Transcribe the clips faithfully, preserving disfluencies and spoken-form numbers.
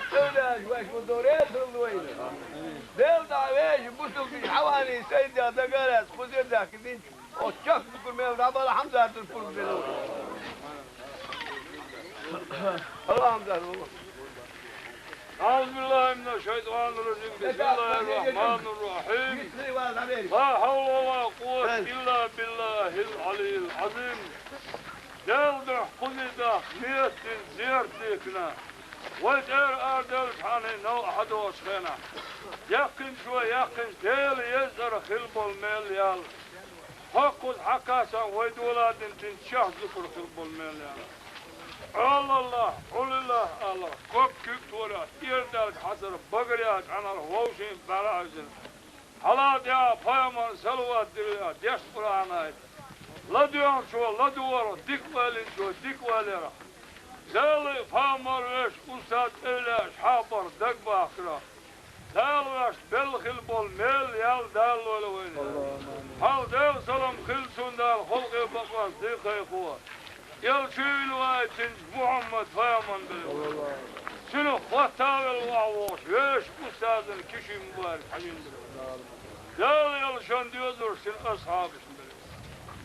Цевлаьш ваьш ма дорел хила вайна. Дел дӀа вешан бусулба хьавани сайда дагарас кхузир даьхкидинчу. Оцу чахчукур мел дӀабала Хьамзатан пурба дина вай. Алхьамдулиллахь. أعوذ بالله من الشيطان الرجيم. بسم الله الرحمن الرحيم. لا حول ولا قوة إلا بالله العلي العظيم. Делан дуьхьа кхуза даха ниет дина зерат дихкина, вай тӀера арадаьллачхьана новкъа хьадогӀучу хенахь, яьккхинчо яьккхинчу Делан еза цӀарах хила болу мел ял. ХӀокхуза хьакхассана вай доладина динчех зуькар хила болу мел ял. Ӏолаллахь, Ӏулаллахь алахь, ког куьг торахь, тӀера даьллачу хьацарах багарехь чӀаьнарх вовшийн бӀаьра Ӏаьвзина. Хьала тӀехь пайхамарна салават дилла, дешна Къуръан аят. ЛадоьгӀначо ладогӀарх, дика ойла йинчо дика ойла ярх. Дала пайхамар вешан устаз эвлаяаш хьабарх дагабахкарх. Дала вешан белла хила болу мел ял Дала лойла вайна. Хьал Делан салам хила цунна Дала халкъе бакъонца дийкхайхо. Элча вилла ваийтинчу Мухьаммад пайхамарна белла вай. Цуьнах хӀоттавелла охьавогӀуш вешан устазан Кишин Мубарак хьажийна белла вай. Дала элчанна доьзалш цуьнан асхьабашна белла вай.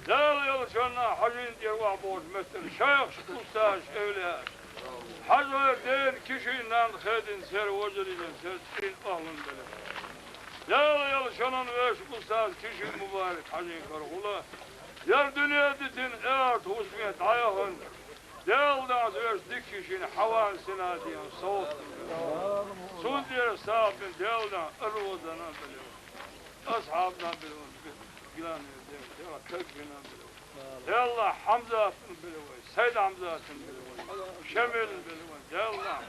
Дала элчанна хьажийна тӀера охьабогӀучу меттана шайхаш, устазаш, эвлияаш. Хьажа вай дена Кишин нанна хедина церан вежарийн, церан цӀийнан охӀлан белла вай. Дала элчанан вешан устаз Кишин Мубарак хьажийна карахула. Яра дуьне дитина аьрта хӀусаме дӀаяханчу Делан дуьхьа вешан дикачу шина Хьаван Синадиан совгӀат. Цунна тӀера сагӀа бина Делан дуьхьа Аррозана белла вай. Асхьабна белла вай. Гиланера Делан дуьхьа Кагбина белла вай. Делан Хьамзатна белла вай. Сайд Хьамзатна белла вай. Шамилна белла вай. Делан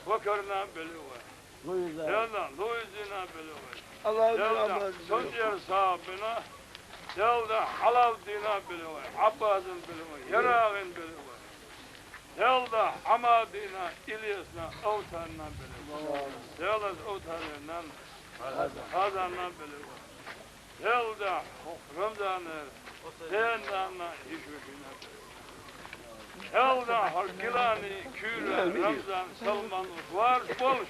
Бакарна белла вай. Луиза. Делан Луизина белла вай. Аллах Делан Мухаммад. Цунна тӀера сагӀа бина. Делан Хьалалдина белла вай. Ӏаббазан белла вай. ЯрагӀин белла вай. Делан Хьамадина, Илесна, Овтанна белла вай. Делан Овтанина, Хазанна белла вай. Делда, Рамзанера, ден-нанна йиш вешина. Делда, хӀара Гилани, Куьйра, Рамзан, Салман, уьш вараш болуш,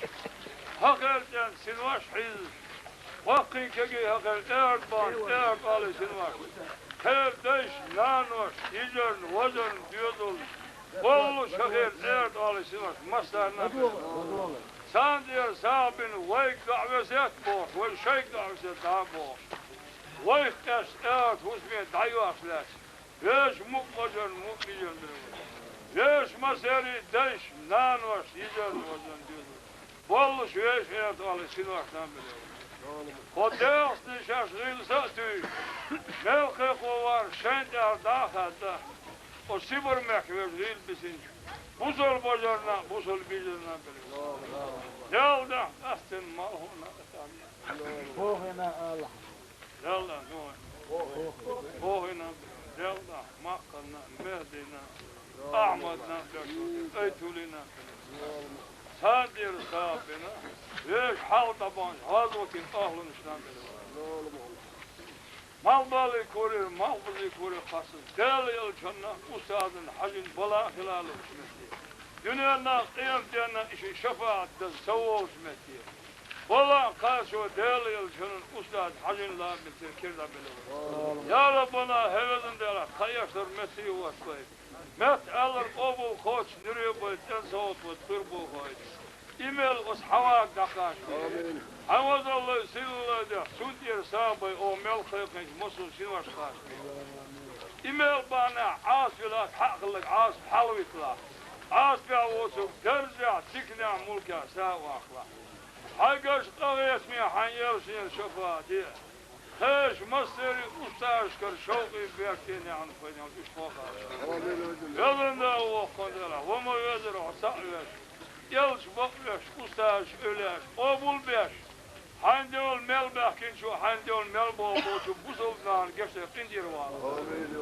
хӀокхеран цӀенна синош хьийзаш, баккхий кегий хӀокхеран тӀеӀарда бахна, тӀеӀарда олий синош, кхеран дайшна, наношна, йижарна, вежарна, доьзална, боллуш хӀокхеран тӀеӀарда олий синош массарна а бен. Царна тӀера сагӀа бина, вайга доӀа весет бохуш, вай шайга доӀа весет дӀа а бохуш. Вайх тӀаьшна тӀеӀарда хӀусаме дӀайоьхуш лаьцна, вешан мукъа вежарна, мукъа йижарна белла вай. Вешан массеран дайшна, наношна, йижарна, вежарна доьзална, боллуш вешан тӀеӀарда олий синошна а белла вай. Кху дегӀаца шаьш гӀийла са а туьйсуш, мел кхайкхо вара шайна тӀехь дӀа а хадда, оцу Сибар-мехкан вежарий гӀийла бисинчу бусалба вежарна, бусалба йижарна а белла вай. Делан дуьхьа къаьстина малхо а, бохийна Аллахь. Делан дуьхьа. Бохийна, Делан дуьхьа, Маккханна, Мехдина, Ахьмадна, Айтулина. Царна тӀера сагӀа бина, вешан хьалха дӀабахначу гӀазотийн охӀланашна а белла вай. Малхбаллий корера, малхбузий корера кхассалц, Делан элчанна, устазанна хьажийна бала а хила луучу метте, дуьненна, къематденна и шайн шафаӀат даза ца волучу метте, бала а кхачо Делан элчанан, устазан хьажийна лаамца кхерда белла вай. Я Раббана, хӀай везан Дела, тхан эшнарг метте а вац вай. Метта аьлларг къобал кхоччуш нуьре а бай, цӀена совгӀат вай, кхуьра боху айда. И мел оцу Хьавага дӀакхачабе. Хьайн вазаллой, сийлаллой дуьхьа, цунна тӀера сагӀа бай, оха мел кхайкхинчу массо а синош кхачабе. И мел бахьанехь Ӏазап хиларг, хьакъ хилларг Ӏазап хьалавитталахь. Ӏазапехь воцург даржехь, диканехь, мулкехь сагӀа ваккхалахь. Хьайн гаш къахетаме хьайн элчанера шафаӀат де. Хьаша массеран устазашкара шовкъе, беркате, неӀалт, пайда йолуш уьш кхоьхьуш. Везан Дела, воккха Дела, ва ма везара хьо цхьаъ веш, элча бакъвеш, устазаш, эвлияаш къобал беш, хьайн девлла мел баьхкинчу, хьайн девлла мел болу болчу бусалба нахана гечдеш къинтӀера вала.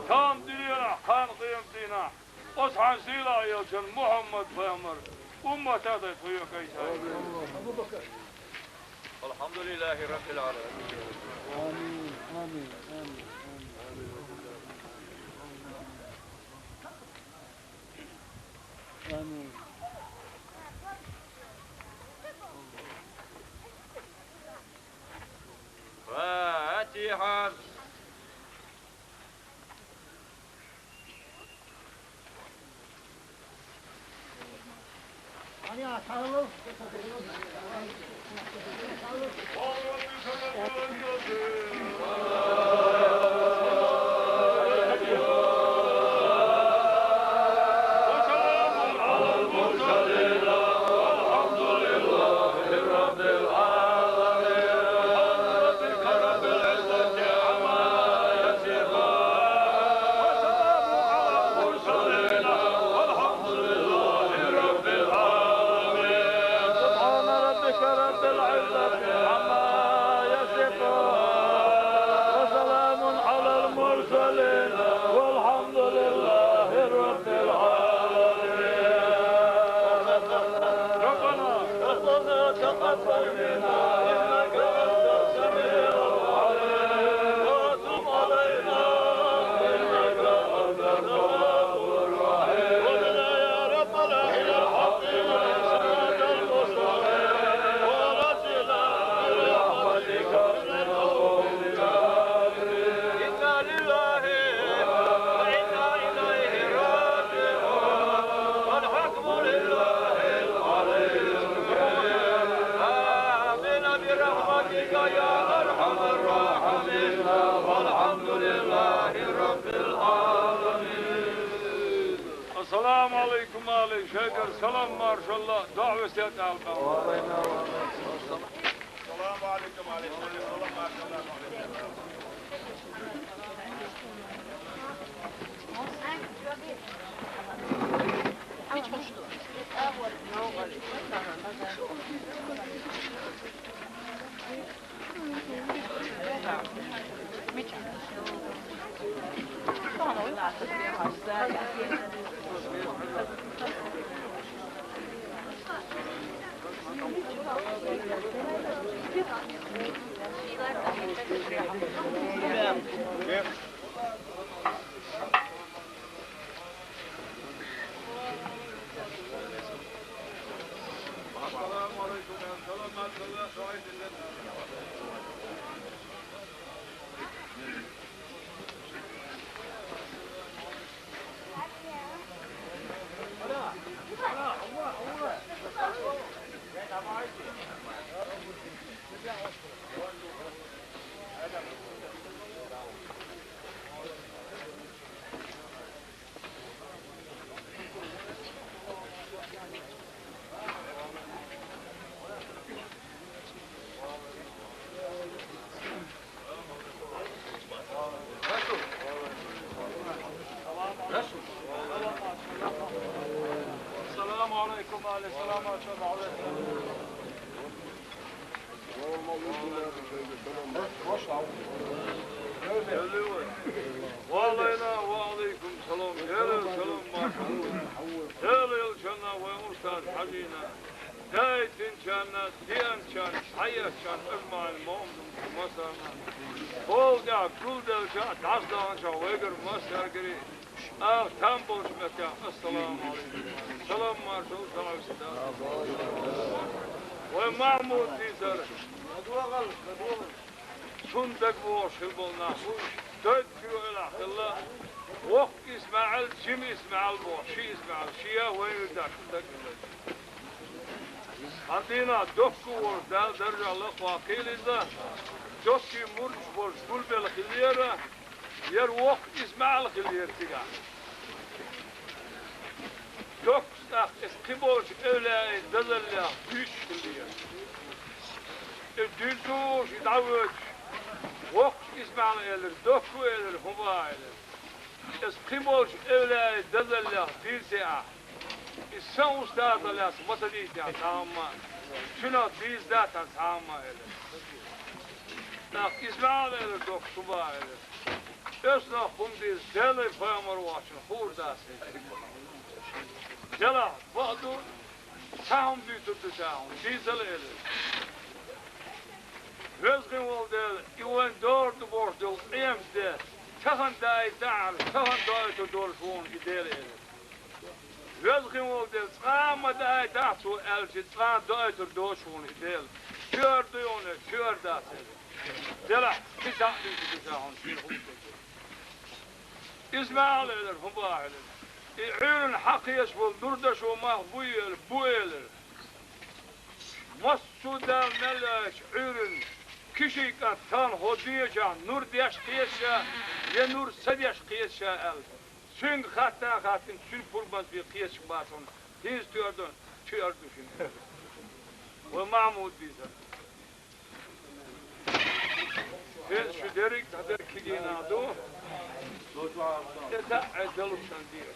Тахана дуьненахь, кхана къематдийнахь оцу хьайн сийлахь элчан Мухьаммад-пайхамар умматах дай тхо йоккхайса. والحمد لله رب العالمين. آمين، آمين، آمين، آمين. آمين. سبحان ربك رب العزة عما يصفون، وسلام على المرسلين، والحمد لله رب العالمين. ربنا، ربنا تقبل منا إنك أنت السميع العليم، وتب علينا إنك أنت التواب الرحيم. وهدنا يا ربنا إلى الحق والصراط المستقيم، ونجنا برحمتك من القوم الكافرين. إنا لله وإنا إليه راجعون. والحكم لله العلي الكبير. آمين برحمتك يا أرحم الراحمين. والحمد لله رب العالمين. Assalamu alaikum, ali Şeker. Salam, marşallah. Davet et alkan. Assalamu alaikum, ali Şeker. Salam, marşallah. Assalamu alaikum, aleyhisselam, aleyhisselam. Ve aleyna ve aleykum selam. Gel selam, maşallah. Gel, gel, canına ve ustad hacına. Daytin canına, diyen can, hayat can, ecmaîn, mu'min, masana. Bol da, gül da, ca, daş dağın ca, ve gir, masar giri. Al, tam borç mekâ. Esselamu aleyküm. Selam var, şol selam size. Ve Mahmud dizer. Şundak borç hil bolna. Dört kilo el akıllı. Vok İsmail, Jim İsmail borç. Şi İsmail. Şiya ve yurda şundak. Andina dokku borç. Dal dercalı vakiliza. Dokki murç borç. Gulbel hiliyera. Yer vok İsmail hil yer tiga. Dok stak es kıboç evlâi dazalya düş hil yer. E düzüş idavüç. Vok İsmail elir, dokku elir, huba elir. Es kıboç evlâi dazalya dirse ah. E sen ustad alas, masa diyse ah, tamam. Şuna dizda ta tamam elir. Tak İsmail elir, dok suba elir. Esna humdi zeli peygamber vaçın hurdası. Zela badu sahum dütürdü sahum. Dizeli eli. Vezgin oldu el, iwen dördü borçlu, iyemde. Tahan dahi dar, tahan dahi tu dorşun ideli eli. Vezgin oldu el, tsama dahi dar tu elçi, tsama dahi tu dorşun ideli. Çördü onu, çördü. Dela, bir tane bir tane. İsmail elir, huba elir. E, ürün hak yeş bol, durdaş olmaz, bu elir, bu elir. Шу Дала мел йойтуш Ӏуьйранна киший кӀант тахана хӀокху дешахь нур деш кхеташ а, я нур ца деш кхеташ а аьлла, цуьнга хатта а хаттина, цуьнан пурбанца бен кхеташ бацахь, хӀинца тоьар ду, чу эр ду шуна. Вай Махьмуд дийцар. ХӀинца шу дерриг а цхьатерра кегий нах ду. ТӀе таӀ Ӏе далучан дийр.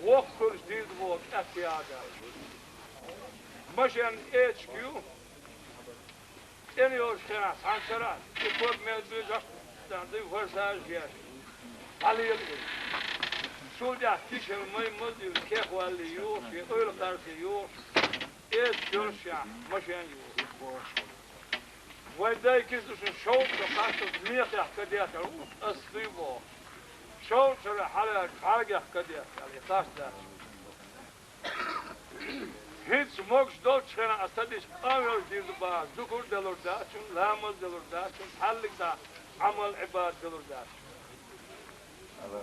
Воккхалш дийр боху кӀетта яхьа дац. Машен эчиг ю. ЦӀена йолчу хенахь цхьана шарахь и ког мел буьйжу, дан дуй форсаж еш. ДӀалела иза. Шул тӀехь кишел май маза юьлу кехвалли юхуш, я ойла кхарсе юхуш, эца шоьршехь машен юхуш. Вайн дай киснашна шовзткъа кхаччалц мехех кадехкар ву, ас дуй боху. Шовзткъа шарахь хьалаьрга хьаргех кадехкар, и кхаччалц. ХӀинца могуш долчу хенахь аса ца дича, къанвелча дийр ду бахьа, зукар далур дац шуна, ламаз далур дац шуна, цхьаллиг дӀа Ӏамал-Ӏибадат далур дац шуна.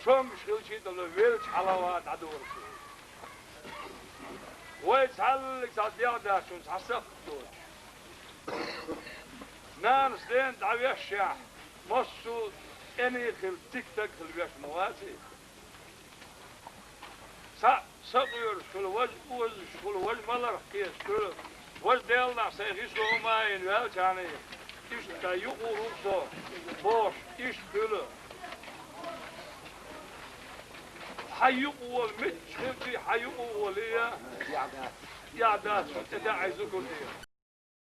Чомгуш хилчий а далур, велча хьалава дӀадора шу. Вай цхьаллиг цхьа дегӀ дац шуна, цхьа сакхт доцуш. Нанас дена дӀавешшехь, массо а тӀений хила, дика стаг хила веш ма ваций. Цхьаъ сакъоьруш хуьлу, важа озуш хуьлу, важа маларх кхеташ хуьлу, важа Делан нах сайн хи сов ма а йина ваьлча а, иштта юкъа вур ву-кх со, бохуш, иштта хуьлу. Хьан юкъа волу метташ хилчий, хьан юкъа волу я, яхь дац, тӀе даьӀа зукар дийр.